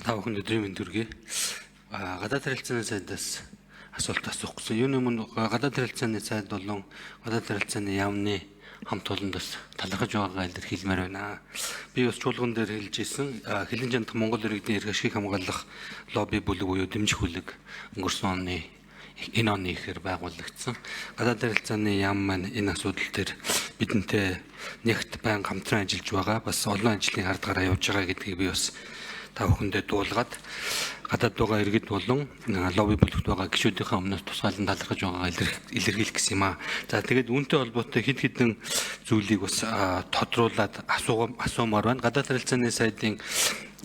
Та бүхэн өдрийн мэнд хүргэе. Гадаад харилцааны сайдаас асуулт асуух гэсэн. Юуны өмнө гадаад харилцааны сайд болон гадаад харилцааны яамны хамт олонд бас талархаж байгаагаа илэрхийлмээр байна. Би бас чуулган дээр хэлж ирсэн. Хилийн чандах Монгол иргэдийн эрх ашигыг хамгаалах лобби бүлэг буюу дэмжих бүлэг өнгөрсөн оны энэ оны ихээр байгуулагдсан. Гадаад харилцааны яам маань энэ асуудал дээр бидэнтэй нэгт байн хамтран ажиллаж байгаа. Бас олон ажлын ард гараа явж байгаа гэдгийг би бас та бүхэндээ дуулгаад гадаад байгаа иргэд болон лобби бүлэгт байгаа гишүүдийнхээ өмнөөс тусгаалan талархаж байгаагаа илэрхийлэх гэсэн юм аа. За тэгээд үүнтэй холбоотой хэд хэдэн зүйлийг бас тодруулаад асуумаар байна. Гадаад харилцааны сайдын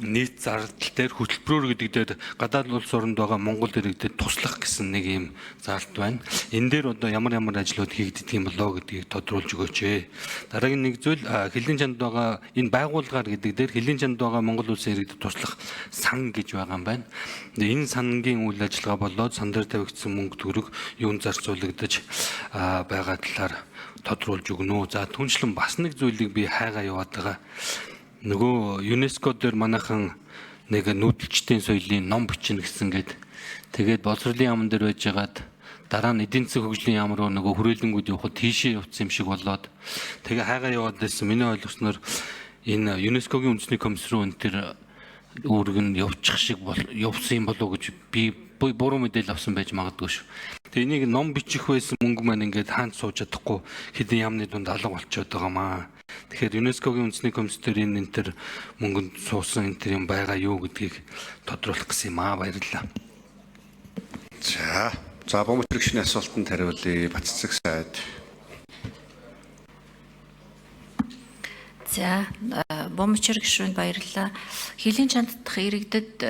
нийт зардал дээр хөтөлбөрөөр гэдэг дээр гадаад улс оронд байгаа Монгол иргэдэд туслах гэсэн нэг юм зард байна. Энэ дээр одоо ямар ямар ажлууд хийгддэг юм болоо гэдгийг тодруулж өгөөч ээ. Дараагийн нэг зүйл хөлийн чанд байгаа энэ байгууллагаар гэдэг дээр хөлийн чанд байгаа Монгол улсын иргэдэд туслах сан гэж байгаа юм байна. Энэ сангийн үйл ажиллагаа болоод сан дээр тавигдсан мөнгө төгрөг юунд зарцуулагдаж байгаа талаар тодруулж өгнө үү. За түншлэн бас нэг зүйлийг би хайгаа яваад байгаа. Нөгөө ЮНЕСКО дээр манайхан нэг нүүдэлчдийн соёлын ном бичнэ гэсэн гээд тэгээд боловсролын яамн дээр байжгаад дараа нь эдийн засгийн хөгжлийн яам руу нөгөө хүрээлэнгүүд явахад тийшээ явцсан юм шиг болоод тэгээ хайгаа яваад байсан. Миний ойлгосноор энэ ЮНЕСКОгийн үндэсний комисс руу энэ төр үүрэг нь явчих шиг явсан юм болов уу гэж би буруу мэдээлэл авсан байж магадгүй шүү. Тэгээ энийг ном бичих байсан мөнгө маань ингээд хаанч сууж чадахгүй хэдэн яамны дунд алга болчиход байгаа маа. Тэгэхээр ЮНЕСКОгийн үндэсний комисс дээр энэ энэ төр мөнгөнд суусан энэ төр юм байгаа юу гэдгийг тодруулах гэсэн юм аа. Баярлалаа. За, за бомб хэрэгшний асуултанд хариулъя. Баццэг сайд. За, бомбчэр гишүүнд баярлалаа. Хөлийн чанддах иргэдэд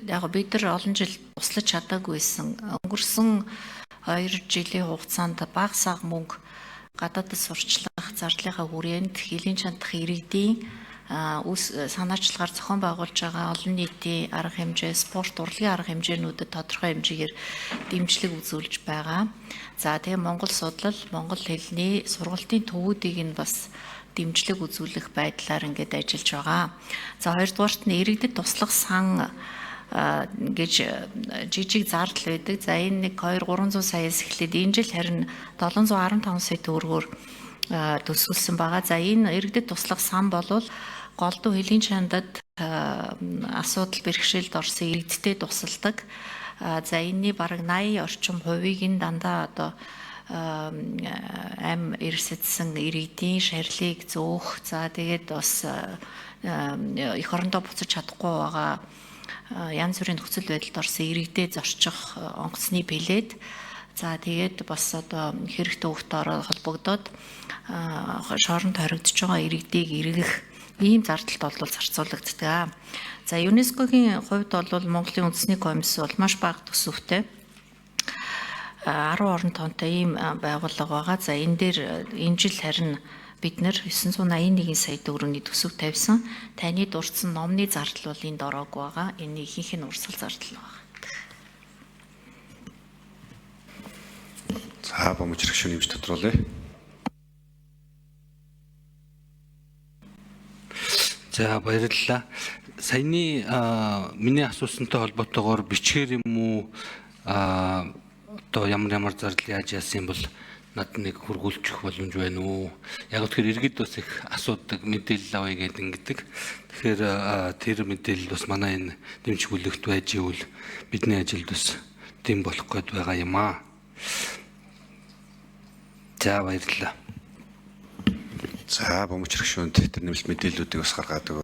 яг бид нар олон жил туслаж чадаагүйсэн. Өнгөрсөн 2 жилийн хугацаанд баг саг мөнгө гадаадд сурчлах зардлынхаа хүрээнд хөлийн чандах иргэдийн санаачлагаар зохион байгуулж байгаа олон нийтийн арга хэмжээ, спорт, урлагийн арга хэмжээнүүдэд тодорхой хэмжээгээр дэмжлэг үзүүлж байгаа. За тэгээ Монгол судлал, монгол хэлний сургалтын төвүүдийг нь бас дэмжлэг үзүүлэх байдлаар ингээд ажиллаж байгаа. За хоёрдугаарт нь иргэдэд туслах сан гэж жижиг зардал байдаг. За энэ нэг 2 300 саяас эхлээд энэ жил харин 715 сая төгрөгөөр төсөөлсөн байгаа. За энэ иргэдэд туслах сан болвол голдуу хөлийн чандад асуудал бэрхшээлд орсон иргэдтэй тусалдаг. За энэний бараг 80 орчим хувийг нь дандаа одоо ам эрсэдсэн иргэдийн шарилыг зөөх. За тэгээд бас эх орондоо буцаж чадахгүй байгаа янз бүрийн нөхцөл байдалд орсон иргэдээ зорчих онгоцны билет. За тэгээд бас одоо хэрэг төвөгтөөр холбогдоод шоронд хоригдож байгаа иргэдийг эргэх ийм зардалд бол зарцуулагддаг. За ЮНЕСКОгийн хувьд бол Монголын үндэсний комисс бол маш бага төсөвтэй 10 орон тоонтой ийм байгууллага байгаа. За энэ дээр энэ жил харин бид нэр 981 сая төгрөгийн төсөв тавьсан. Таны дурдсан номны зардал бол энд ороогүй байгаа. Энэ ихэнх нь урсгал зардал байна. За бомж хэрэгшүүн нэмж тодруулъя. За баярлалаа. Саяны миний асуусантай холбоотойгоор бичгээр юм уу одоо ямар ямар зардал яаж яасан юм бол над нэг хүргүүлчих боломж байна уу? Яг тэгэхээр иргэд бас их асуудаг мэдээлэл авъя гэдэг ингэдэг. Тэгэхээр тэр мэдээлэл бас манай энэ дэмжих бүлэгт байж ивэл бидний ажилд бас дэм болох гээд байгаа юм аа. За баярлалаа. За бомж хэрэгшүүнд тэр нэмэлт мэдээллүүдийг бас гаргаад өгөө.